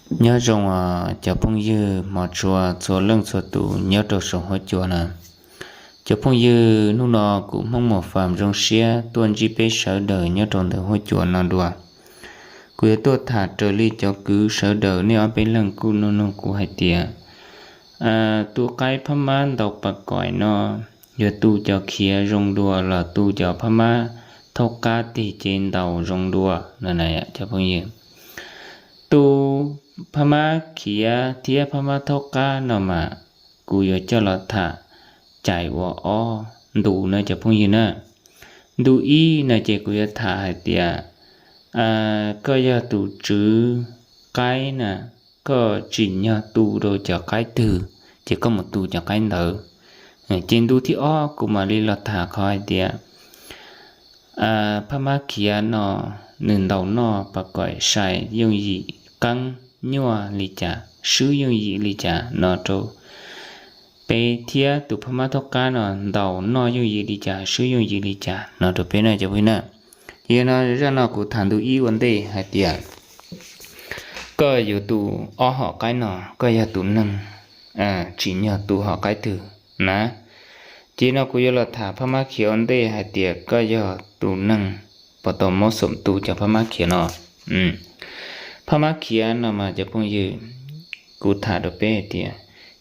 Nyob zoo cov phooj ywg hmov tshua txhua leej txhua tus nyob rau saum huab cua na. Cov phooj ywg, hnub no kuv Hmoob Muas Fam zoo siab tuaj ntsib peb sawv daws nyob rau ntawm huab cua no dua. Kuv yuav tuaj tham raws li cov kwv sawv daws nej ob peb leeg kuj nug nug kuv hais tias, tus qaib Phab Mab ntaus pas koim no yuav tu cov khiav zoo dua los tu cov Phab Mab thaub qab tig cev ntaus zoo dua no na cov phooj ywg. Tu Phab Mab khiav thiab Phab Mab thaub qab no mas kuv yuav coj los tham cais ua ob ntu na cov phooj ywg na. Ntu ib no ces kuv yuav tham hais tias, koj yog tus tswv qaib na, koj tsim nyog tu rau cov qaib twg ces koj mus tu cov qaib ntawd. Ces ntu thib ob kuv mam li los tham qhov hais tias, Phab Mab khiav no nws ntaus noj pas koim sai yooj yim qeeb nyuaj li cas, swb yooj yim li cas no rau peb, thiab tus Phab Mab thaub qab no ntaus noj yooj yim li cas, swb yooj yim li cas no rau peb na cov phooj ywg na. Yog no zaj no kuv tham ntu ib ua ntej hais tias koj yuav tu ob hom qaib no, koj yog tus neeg tsim nyog tu hom qaib twg na. Ces no kuv yuav los tham Phab Mab khiav ua ntej hais tias koj yog tus neeg puas tau mob xoom tu cov Phab Mab khiav no. Phab Mab khiav no mas cov phooj ywg, kuv tham rau peb hais tias,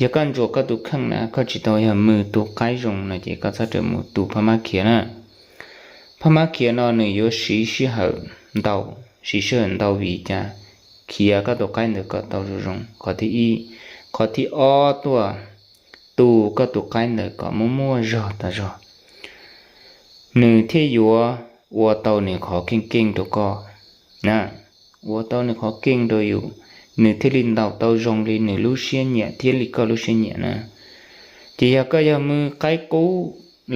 yog koj ntsuas koj tus kheej na, koj tsis tau yog mws tu qaib zoo no ces koj txhob rawm mus tu Phab Mab khiav na. Phab Mab khiav no nws yuav siv sij hawm ntau, siv sij hawm ntau vim cas, khiav koj tus qaib ntawd kom tau zoo zoo, qhov thib ib. Qhov thib ob tuaj, tu koj tus qaib ntawd kom muaj muaj zog tas zog, nws thiaj yuav ua tau nws qhov keej keej rau koj na, ua tau nws qhov keej rau yus, nws thiaj li ntaus tau zoo li nws lub siab nyiam thiab li koj lub siab nyiam na. Ces yog koj yog mws qaib qub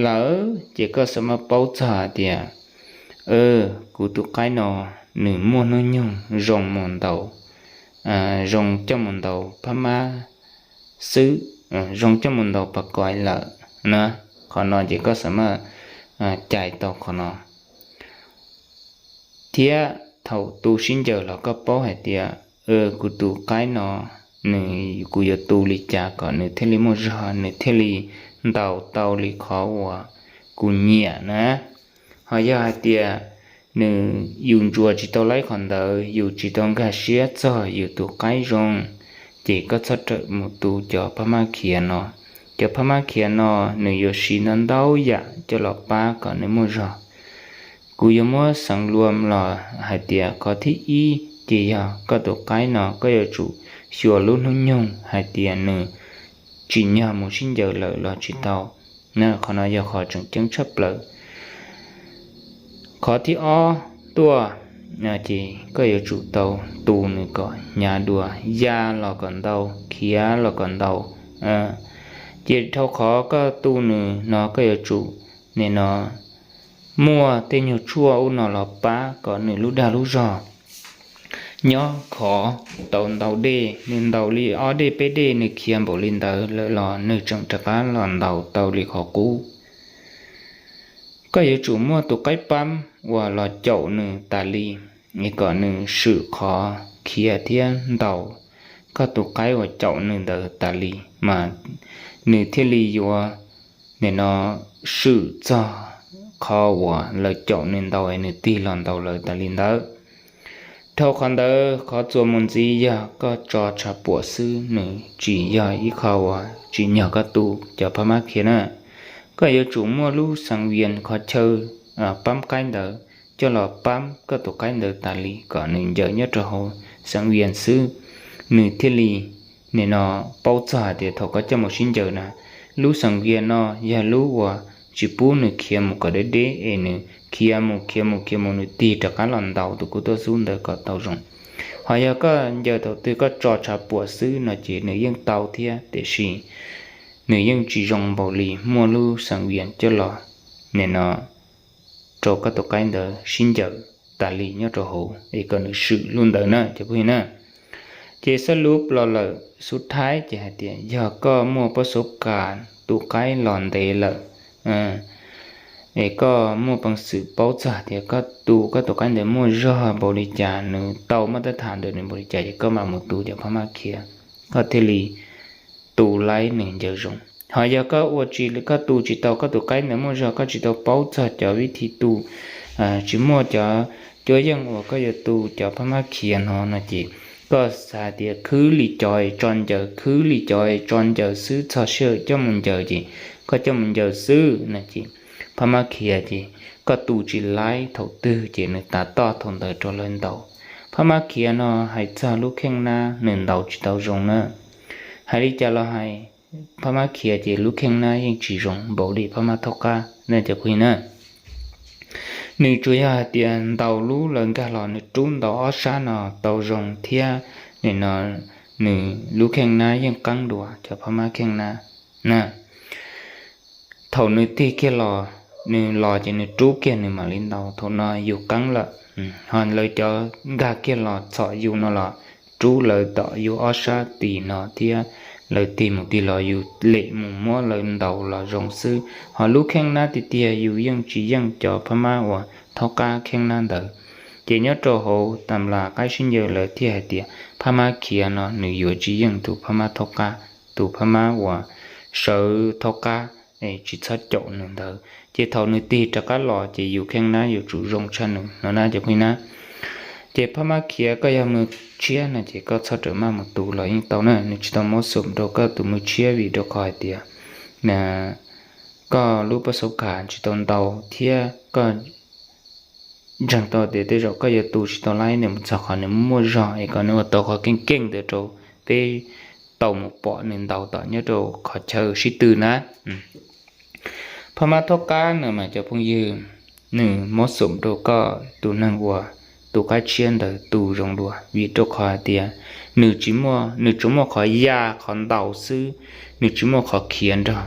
lawm ces koj xam maj paub txog hais tias, kuv tus qaib no nws muaj hnub nyoog zoo mus ntaus, zoo coj mus ntaus Phab Mab xwb, zoo coj mus ntaus pas koim lawm na. Qhov no ces koj xam maj cais tau qhov no. Thiab thaum tu sib ncaws los koj paub hais tias, kuv tus qaib no, nws, kuv yuav tu li cas kom nws thiaj li muaj zog, nws thiaj li ntaus tau li qhov uas kuv nyiam na. Ho yog hais tias nws, yus ntsuas tsis tau laib qhov ntawd, yus tsis tau nkag siab txog yus tus qaib zoo, ces koj txhob rawm mus tu cov Phab Mab khiav no. Cov Phab Mab khiav no nws yuav siv ntau ntau yam coj los pab kom nws muaj zog. Kuv yuav muab xeev luas los hais tias qhov thib ib ces yog koj tus qaib no koj yuav tsum xyuas lub hnub nyoog hais tias nws tsim nyog mus sib ncaws lawm los tsis tau. Qhov no yog qhov tseem ceeb tshaj plaws. Qhov thib ob tuaj, ces koj yuav tsum tau tu nws kom hnyav dua, ya los kom ntau, khiav los kom ntau. Ces dhau qhov koj tu nws no koj yuav tsum, nim no, muaj tej nyuag tshuaj ub no los pab kom nws lub dag lub zog nyob khov tau ntau dej, nws ntaus li ob dej peb dej nws khiav npaum li ntawd lawm los nws tseem rov qab los ntaus tau li qhov qub. Koj yuav tsum muaj tus qaib pab uas los caum nws tas li, es kom nws swm qhov khiav thiab ntaus koj tus qaib uas caum nws ntawd tas li, mas nws thiaj li yuav, nim no, swm txog qhov uas lawv caum nws ntaus es nws tig los ntaus lawv tas li ntawd. Dhau qhov ntawd qhov txuas mus ntxiv yog koj tso tshav puam xwb, nws tsis yog ib qho uas tsim nyog koj tu cov Phab Mab khiav na. Koj yuav tsum muaj lub xeev vias qhov chaw pab qaib ntawd coj los pab koj tus qaib ntawd tas li kom nws ncaws nyob rau hauv xeev vias xwb, nws thiaj li, nim no, paub txog hais tias thaum koj coj mus sib ncaws na, lub xeev vias no yog lub uas tsis pub nws khiav mus kom deb deb es nws khiav mus khiav mus khiav mus nws tig rov qab los ntaus tus kub tuaj xub ntawd kom tau zoo. Ho yog koj ncaws thaum twg koj tso tshav puam xwb no ces nws yeej tau thiab tiam sis nws yeej tsis zoo npaum li muaj lub xeev vias coj los, nim no, rau koj tus qaib ntawd sib ncaws tas li nyob rau hauv es kom nws swm lub ntawd na cov phooj ywg na. Ces xab lub los lawm xub thaib ces hais tias yog koj muaj pob xuab kas tus qaib los ntev lawm, es koj muaj peev xwm paub txog tias koj tu koj tus qaib ntawd muaj zog npaum li cas, nws tau maj tab tham ntawm nws npaum li cas, ces koj mam mus tu cov phab mab khiav, koj thiaj li tu laib nws ncaws zoo. Ho yog koj ua tsis, koj tu tsis tau, koj tus qaib ntawd muaj zog, koj tsis tau paub txog cov vib thi tu, tsis muaj cov cuab yeej uas koj yuav tu cov phab mab khiav no no ces koj xav tias khwb li cov es tso ncaws, khwb li cov es tso ncaws xwb, txog sij hawm coj mus ncaws ces koj coj mus ncaws xwb no ces phab mab khiav ces koj tu tsis laib thaum twg ces nws tav toj thaum ntawd rau lawv ntaus. Phab mab khiav no hais txog lub kheej nab nws ntaus tsis tau zoo na. Hais li cas los hais, phab mab khiav ces lub kheej nab yeej tsis zoo npaum li phab mab thaub qab na cov phooj ywg na. Nws tsuas yog hais tias ntaus lub lawv nkag los nws rub ntaus ob sab no tau zoo thiab, nim no nws lub kheej nab yeej qeeb dua cov phab mab kheej nab na. Thaum nws tig kiag los, nws los ces nws rub kiag nws mam li ntaus, thaum no yus qeeb lawm. Ho lawv cov nkag kiag los txhom yus no los rub lawv tom yus ob sab tis no thiab lawv tig mus tig los yus lem mus muab lawv ntaus los zoo xwb. Ho lub kheej nab tiag tiag yus yeej tsis yeej cov phab mab uas thaub qab kheej nab ntawd. Ces nyob rau hauv tas nplas qaib sib ncaws lawv thiaj hais tias phab mab khiav no nws yuav tsis yeej tus phab mab thaub qab, tus phab mab uas sawv thaub qab, tsis txhob caum nws ntawd. Ces thaum nws tig rov qab los ces yus kheej nab yuav tsum zoo tshaj nws no na cov phooj ywg na. Ces phab mab khiav koj yog mus tshiab no ces koj txhob rawm maj mus tu los yeej tau na, nws tsis tau mob xum rau koj tus mus tshiab vim rau qhov hais tias koj lub paj xauv kas tsis tau ntau thiab koj ntseeg tau tias tej zaum koj yuav tu tsis tau laib nws mus txog qhov nws muaj zog es kom nws ua tau qhov keej keej ntawd rau peb tau mus pom nws ntaus tom nyob rau qhov chaw sib tw na. Phab mab thaub qab no mas cov phooj ywg, nws mob xum rau koj tus neeg uas tus qaib tshiab ntawd tu zoo dua vim rau qhov hais tias nws tsis muaj, nws tsuas muaj qhov ya qhov ntaus xwb, nws tsis muaj qhov khiav nrog.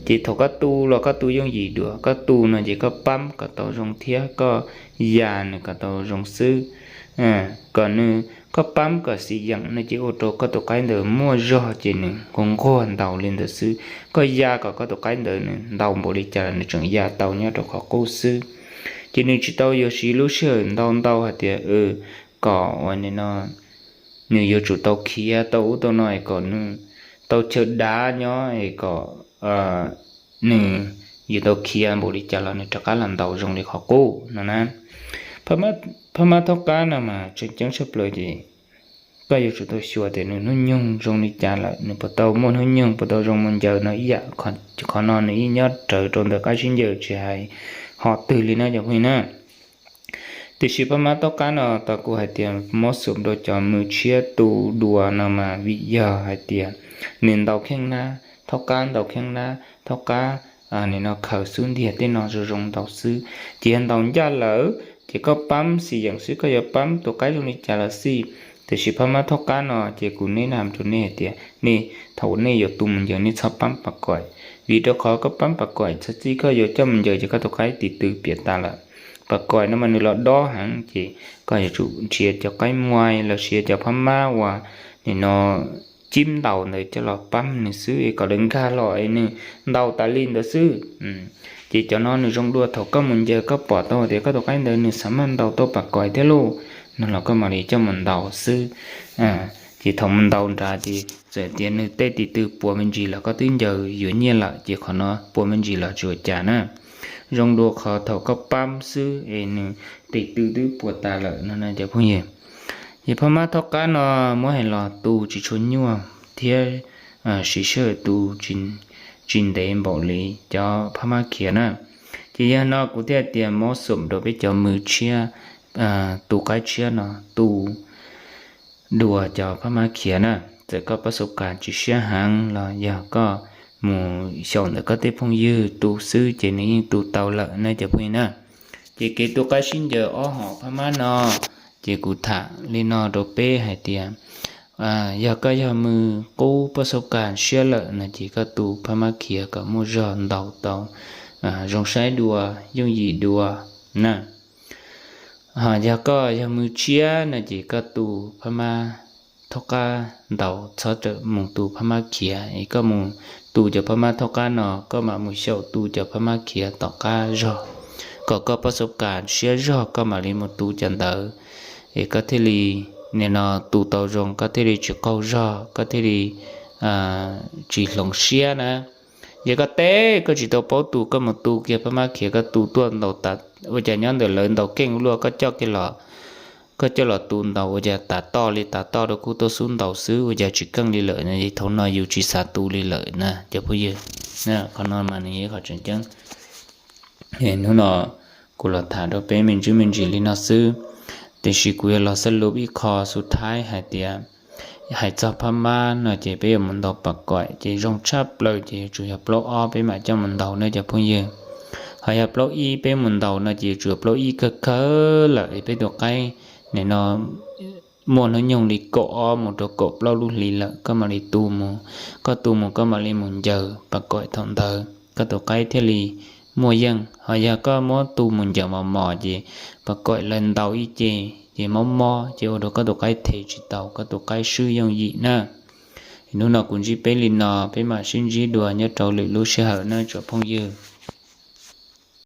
Ces thaum koj tu los koj tu yooj yim dua, koj tu no ces koj pab kom tau zoo thiab koj ya nws kom tau zoo xwb. Kom nws, koj pab kom xis yeem no ces ua rau koj tus qaib ntawd muaj zog ces nws nquag nquag ntaus li ntawd xwb. Koj ya kom koj tus qaib ntawd nws ntaus npaum li cas los nws tseem ya tau nyob rau qhov qub xwb. Ces nws tsis tau yuav siv lub sij hawm ntau ntau hais tias kom uas nim no nws yuav tsum tau khiav tau ub tau no es kom nws tau chaw dav nyob es kom nws yuav tau khiav npaum li cas los nws rov qab los ntaus zoo li qhov qub no na. Phab mab thaub qab no mas tseem ceeb tshaj plaws ces koj yuav tsum tau xyuas tias nws hnub nyoog zoo li cas lawm, nws puas tau muaj hnub nyoog puas tau zoo mus ncaws no ib yam. Qhov no nws yeej nyob rawv rau ntawm qab sib ncaws tsis hais hom twg li na cov phooj ywg na. Tiam sis phab mab thaub qab no tau kuv hais tias mob xum rau cov mus tshiab tu dua no mas vim yog hais tias nws ntaus kheej nab, thaub qab ntaus kheej nab, thaub qab nim no khaws xub ntiag tej no zoo zoo ntaus xwb. Ces yog ntaus ncaj lawm ces koj pab xis yeem xwb, koj yuav pab tus qaib zoo li cas los xij. Tiam sis phab mab thaub qab no ces kuv neb na rau nej hais tias nej thaum nej yuav tu mus ncaws nej txhob pab pas koim, vim rau qhov koj pab pas koim txog txij koj yuav coj mus ncaws ces koj tus qaib tis tw piam tas lawm. Pas koim no mas nws los dob heev ces koj yuav tsum nrhiav cov qaib muag los sis cov phab mab uas nim no cib ntaus ntawd coj los pab nws xwb es kom lawv nkag los es nws ntaus tas li ntawd xwb. Ces cov no nws zoo dua thaum koj mus ncaws koj pom tau tias koj tus qaib ntawd nws xav maj ntaus tau pas koim thiab lauj, no los koj mam li coj mus ntaus xwb. Ces thaum mus ntaus nrad ces txawm tias nws tej tis tw puas me ntsis los koj twb ncaws yuav nyiaj lawm ces qhov no puas me ntsis los tsis ua cas na. Zoo dua qhov thaum koj pab xwb es nws tis tw twb puas tas lawm no na cov phooj ywg. Ces phab mab thaub qab no muab hais los tu tsis tshua nyuaj thiab siv sij hawm tu tsis ntev npaum li cov phab mab khiav na. Ces yog no kuv thiaj tias mob xum rau peb cov mus tshiab, tu qaib tshiab no tu dua cov phab mab khiav na. Txawm koj pab xauv kas tsis siab heev los yog koj mus xyaum ntawm koj tej phooj ywg tu xwb ces nws yeej tu tau lawm na cov phooj ywg na. Ces kev tu qaib sib ncaws ob hom phab mab no, ces kuv tham li no rau peb hais tias yog koj yog mus qub pab xauv kas siab lawm no ces koj tu phab mab khiav kom muaj zog ntaus tau zoo saib dua, yooj yim dua na. Ho yog koj yog mus tshiab no ces koj tu phab mab thaub qab ntaus, txhob rawm mus tu phab mab khiav es koj mus tu cov phab mab thaub qab no, koj mam mus xyaum tu cov phab mab khiav tom qab zog, kom koj pab xub kas siab zog koj mam li mus tu cov ntawd, es koj thiaj li, nim no tu tau zoo, koj thiaj li tsis qaug zog, koj thiaj li tsis hloov siab na. Yog koj teb koj tsis tau paub tu, koj mus tu kiag phab mab khiav, koj tu tuaj ntaus, ua cas nyob ntawm lawv ntaus keej luaj, koj coj kiag los, koj coj los tu ntaus ua cas tav toj li tav toj rau kuj tuaj xub ntaus xwb, ua cas tsis keej li lawm no. Thaum no yus tsis xav tu li lawm na cov phooj ywg. Qhov no mas nws yog qhov tseem ceeb. Hnub no kuv los tham rau peb me ntsis me ntsis li no xwb, tiam sis kuv yuav los xab lub ib qho xub thaib hais tias, hais txog phab mab no ces peb yuav mus ntaus pas kaim ces zoo tshaj plaws ces yuav tsum yog plaub ob peb mam coj mus ntaus na cov phooj ywg. Ho yog plaub ib peb mus ntaus no ces yuav tsum yog plaub ib kawg kawg lawm es peb tus qaib nim no muaj hnub nyoog li kaum ob mus rau kaum plaub lub hli lawm, koj mam li tu mus, koj tu mus koj mam li mus ncaws pas kaim thaum ntawd koj tus qaib thiaj li muaj yeej. Ho yog koj muab tu mus ncaws mos mos ces pas kaim lawv ntaus ib ce ces mob mob ces ua rau koj tus qaib them tsis tau, koj tus qaib swb yooj yim na. Hnub no kuv ntsib peb li no, peb mam sib ntsib dua nyob rau lwm lub sij hawm na tsoom phooj ywg.